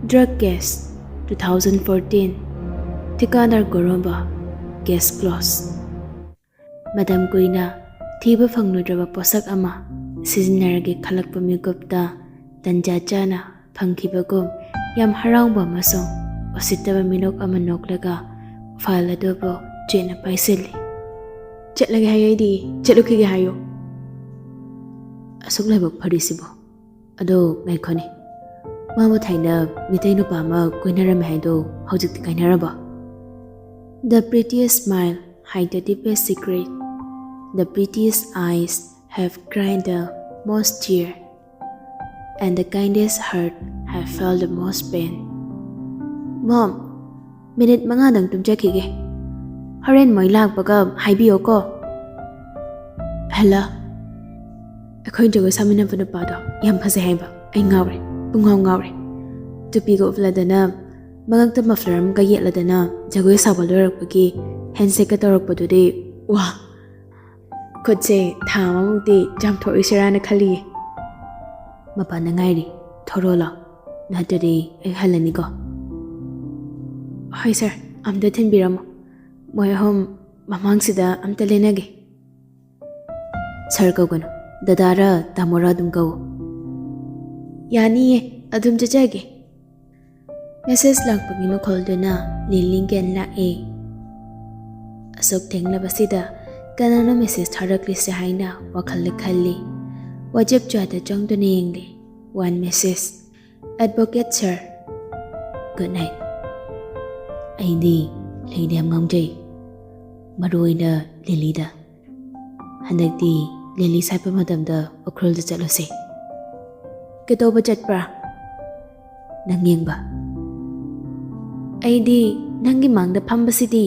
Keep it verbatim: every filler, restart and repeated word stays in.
Drug case, two thousand fourteen. ꯊꯤꯀꯥꯗꯥꯔ ꯒꯣꯔꯣꯝꯕ, case close. ꯃꯇꯝ ꯀꯨꯏꯅ ꯊꯤꯕ ꯐꯪꯂꯨꯗ꯭ꯔꯕ ꯄꯣꯠꯁꯛ ꯑꯃ ꯁꯤꯖꯤꯟꯅꯔꯒꯦ ꯈꯜꯂꯛꯄ ꯃꯤꯀꯨꯞꯇ ꯇꯟꯖꯥ ꯆꯥꯅ ꯐꯪꯈꯤꯕꯒꯨꯝ ꯌꯥꯝ ꯍꯔꯥꯎꯕ ꯑꯃꯁꯨꯡ ꯎꯁꯤꯠꯇꯕ ꯃꯤꯅꯣꯛ ꯑꯃ ꯅꯣꯛꯂꯒ file ꯑꯗꯨꯕꯨ ꯆꯦꯠꯅ ꯄꯥꯏꯁꯤꯜꯂꯤ꯫ "ꯆꯠꯂꯒꯦ ꯍꯥꯏꯌꯣ ꯑꯩꯗꯤ, ꯆꯠꯂꯨꯈꯤꯒꯦ ꯍꯥꯏꯌꯣ꯫ ꯑꯁꯨꯛ ꯂꯥꯏꯕꯛ ꯐꯔꯤꯁꯤꯕꯣ꯫ ꯑꯗꯣ ꯉꯥꯏꯈꯣꯅꯦ, ꯃꯥꯕꯨ ꯊꯥꯏꯅ ꯃꯤꯇꯩ ꯅꯨꯄꯥ ꯑꯃ ꯀꯣꯏꯅꯔꯝꯃꯦ ꯍꯥꯏꯗꯣ ꯍꯧꯖꯤꯛꯇꯤ ꯀꯥꯏꯅꯔꯕꯣ?" The prettiest smile hide the deepest secret. The prettiest eyes have cried the most tear. And the kindest heart have felt the most pain. "Mom, minute ꯃꯉꯥꯗꯪ ꯇꯨꯝꯖꯈꯤꯒꯦ꯫ ꯍꯣꯔꯦꯟ ꯃꯣꯏ ꯂꯥꯛꯄꯒ ꯍꯥꯏꯕꯤꯌꯣꯀꯣ꯫" "ꯍꯜꯂꯣ, ꯑꯩꯈꯣꯏ ꯖꯒꯣꯏ ꯁꯥꯃꯤꯟꯅꯕ ꯅꯨꯄꯥꯗꯣ ꯌꯥꯝ ꯐꯖꯩ ꯍꯥꯏꯕ꯫ ꯑꯩ ꯉꯥꯎꯔꯦ, ꯄꯨꯡꯉꯥꯎ ꯉꯥꯎꯔꯦ꯫ ꯇꯨꯄꯤꯒ ꯎꯞꯂꯗꯅ, ꯃꯉꯛꯇ muffler ꯑꯃꯒ ꯌꯦꯠꯂꯗꯅ ꯖꯒꯣꯏ ꯁꯥꯕ ꯂꯣꯏꯔꯛꯄꯒꯤ handshake ꯀ ꯇꯧꯔꯛꯄꯗꯨꯗꯤ, ꯋꯥ! ꯈꯨꯠꯁꯦ ꯊꯥ ꯑꯃꯃꯨꯛꯇꯤ ꯆꯥꯝꯊꯣꯛꯏꯁꯤꯔꯥꯅ ꯈꯜꯂꯤꯌꯦ꯫" "ꯃꯄꯥꯟꯗ ꯉꯥꯏꯔꯤ, ꯊꯣꯔꯛꯑꯣ ꯂꯥꯎ, ꯅꯠꯇ꯭ꯔꯗꯤ ꯑꯩ ꯍꯜꯂꯅꯤꯀꯣ꯫" "ꯍꯣꯏ sir, ꯑꯝꯇ ꯊꯤꯟꯕꯤꯔꯝꯃꯣ꯫" "ꯃꯣꯏ ꯑꯍꯨꯝ ꯃꯃꯥꯡꯁꯤꯗ ꯑꯝꯇ ꯂꯦꯟꯅꯒꯦ꯫" "Sir ꯀꯧꯒꯅꯨ, ꯗꯗꯥꯔ ꯇꯥꯃꯣꯔ ꯑꯗꯨꯝ ꯀꯧ꯫" "ꯌꯥꯅꯤꯌꯦ, ꯑꯗꯨꯝ ꯆꯠꯆꯒꯦ꯫" Message ꯂꯥꯛꯄꯒꯤ ꯃꯈꯣꯜꯗꯨꯅ ꯂꯤꯂꯤ ꯒꯦꯟ ꯂꯥꯛꯑꯦ꯫ ꯑꯁꯨꯛ ꯊꯦꯡꯂꯕꯁꯤꯗ ꯀꯅꯥꯅꯣ message ꯊꯥꯔꯛꯂꯤꯁꯦ ꯍꯥꯏꯅ ꯋꯥꯈꯜꯗ ꯈꯜꯂꯤ꯫ WhatsApp chat ꯇ ꯆꯪꯗꯨꯅ ꯌꯦꯡꯂꯤ꯫ One message. "Advocate sir, good night꯫" ꯑꯩꯗꯤ ꯂꯩꯗ ꯌꯥꯝ ꯉꯥꯎꯖꯩ, ꯃꯔꯨ ꯑꯣꯏꯅ ꯂꯤꯂꯤꯗ꯫ ꯍꯟꯗꯛꯇꯤ ꯂꯤꯂꯤ ꯁꯥꯠꯄ ꯃꯇꯝꯗ ꯎꯈ꯭ꯔꯨꯜꯗ ꯆꯠꯂꯨꯁꯦ꯫ "ꯀꯩꯗꯧꯕ ꯆꯠꯄ꯭ꯔꯥ?" "ꯅꯪ ꯌꯦꯡꯕ꯫" "ꯑꯩꯗꯤ ꯅꯪꯒꯤ ꯃꯥꯡꯗ ꯐꯝꯕꯁꯤꯗꯤ